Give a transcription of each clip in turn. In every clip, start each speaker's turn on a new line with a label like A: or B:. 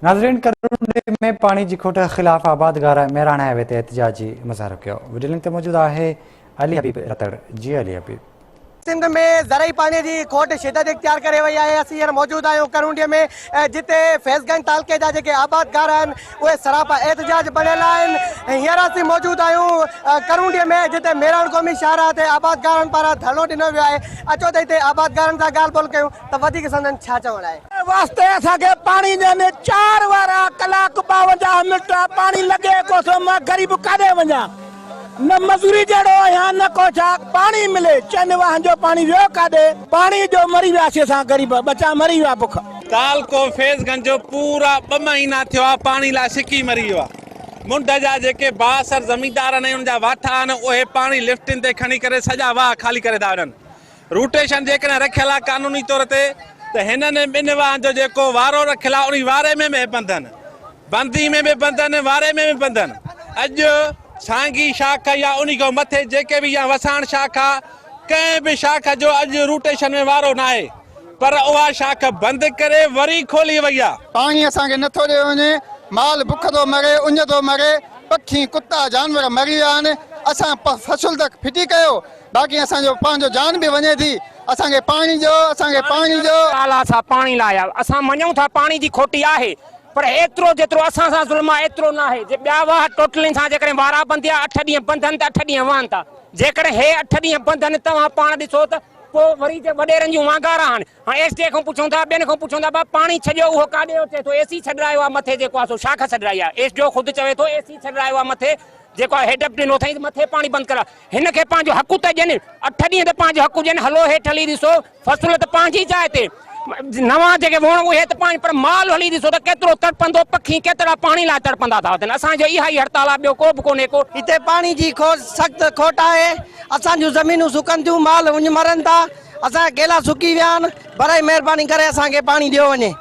A: ناظرين ڪرونڊي ۾ پاڻي جي کوٽ خلاف آبادگار ميراڻ هائي وي تي احتجاجي مظاهرو ڪيو وڊيو لنڪ تي موجود آهي علي حبيب رتڙ جي علي حبيب.
B: سنڌ ۾ زرعي پاڻي جي کوٽ شدت اختيار ڪري وئي آهي اسين هينئر موجود آهيون ڪرونڊي ۾ جتي فيض گنج تعلقي جا جيڪي آبادگار آهن اهي سراپا احتجاج بڻيل آهن هينئر اسين موجود آهيون ڪرونڊي ۾ جتي ميراڻ قومي شاهراهه تي آبادگارن پاران ڌرڻو ڏنو ويو آهي اچو ته هتي آبادگارن سان ڳالهه ٻولهه ڪيون ته وڌيڪ سندن ڇا چوڻ آهي.
C: واسطي اسان کي پاڻي ڏين چار وارا ڪلاڪ 52 منٽ پاڻي لڳي ڪو ٿو مان غريب ڪاڏي وڃان نه مزوري جهڙو آهيان نه ڪو ڇا پاڻي ملي چئن واهن جو پاڻي ويو ڪاڏي پاڻي جو مري وياسي اسان غريب ٻچا مري ويا بک.
D: تعلقو فيض گنج جو پورا ٻه مهينا ٿيو آ پاڻي لاء سڪي مري ويو آ منڍ جا جيڪي بااثر زميندار آهن ۽ انهن جا واٺا آهن اهي پاڻي لفٽن تي کڻي ڪري سڄا واهه خالي ڪري ٿا وڃن روٽيشن جيڪڏهن رکيل آهي قانوني طور تي ته هنن ٻن واهن جو جيڪو وارو رکيل آهي انهي واري ۾ به بندن، بندي ۾ به بندن، واري ۾ به بندن. اڄ سانگي شاخ يا انهي کان مٿي جيڪي به يا وساڻ شاخ آهي ڪنهن به شاخ جو اڄ روٽيشن ۾ وارو ناهي پر اها شاخ بند ڪري وري کولي وئي آهي.
E: پاڻي اسان کي نٿو ڏيو وڃي، مال بک ٿو مري، اڃ ٿو مري، پکي، ڪتا، جانور مري ويا آهن، اسان فصل ته ڦٽي ڪيو باقي اسان جو پنهنجو جان به وڃي ٿي اسان کي پاڻي ڏيو اسان کي پاڻي ڏيو.
F: ڳالهه آ سا پاڻي لاء آ اسان مڃون ٿا پاڻي جي کوٽي آهي پر ايترو جيترو اسان سان ظلم آ ايترو ناهي جي ٻيا واهه ٽوٽلين سان جيڪڏهن وارا بندي آ اٺ ڏينهن بند هن ته اٺ ڏينهن وهن ٿا جيڪڏهن هي اٺ ڏينهن بند هن توهان پاڻ ڏسو ته پوء وري جي وڏيرن جون وانگارا هن هاڻ ايس ڊي کان پڇون ٿا ٻين کان پڇون ٿا ڀا پاڻي ڇڏيو اهو ڪاڏي اچي ٿو اي سي ڇڏرايو آ مٿي جيڪو آ سو شاخ ڇڏرائي آ ايس ڊي او خود چوي ٿو اي سي ڇڏرايو آ مٿي جيڪو آ هيڊ اپ ڏنو اٿائين ته مٿي پاڻي بند ڪرايو هن کي پنهنجو حق ته ڏين اٺ ڏينهن ته پنهنجو حق ڏين هلو هيٺ هلي ڏسو فصل ته پنهنجي جاء تي نوان جيڪي ووڻ اهي ته پنهنجي پر مال هلي ڏسو ته ڪيترو تڙپندو پکي ڪيترا پاڻي لاء تڙپندا ٿا وتن اسان جو اها ئي هڙتال آ ٻيو ڪو به ڪونهي ڪو.
B: هتي پاڻي جي کوٽ سخت کوٽ آهي اسان جون زمينون سڪن ٿيون مال اڃ مرن ٿا اسان جا ڪيلا سڪي ويا آهن، برائي مهرباني ڪري اسان کي پاڻي ڏيو وڃي.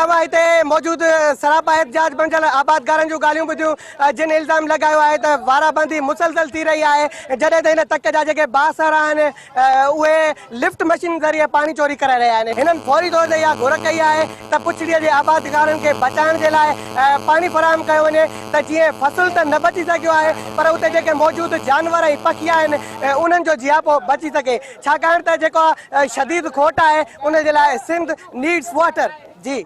B: اوهان هتي موجود سراپا احتجاج بڻجل آبادگارن جون ڳالهيون ٻڌيون جن الزام لڳايو آهي ته وارابندي مسلسل ٿي رهي آهي جڏهن ته هن تڪ جا جيڪي بااثر آهن اهي لفٽ مشين ذريعي پاڻي چوري ڪرائي رهيا آهن هنن فوري طور تي اها گهر ڪئي آهي ته پڇڙيء جي آبادگارن کي بچائڻ جي لاء پاڻي فراهم ڪيو وڃي ته جيئن فصل ته نه بچي سگهيو آهي پر اتي جيڪي موجود جانور ۽ پکي آهن انهن جو جياپو بچي سگهي. ڇاڪاڻ ته جيڪا شديد کوٽ آهي ان جي لاء سنڌ نيڊس واٽر جي.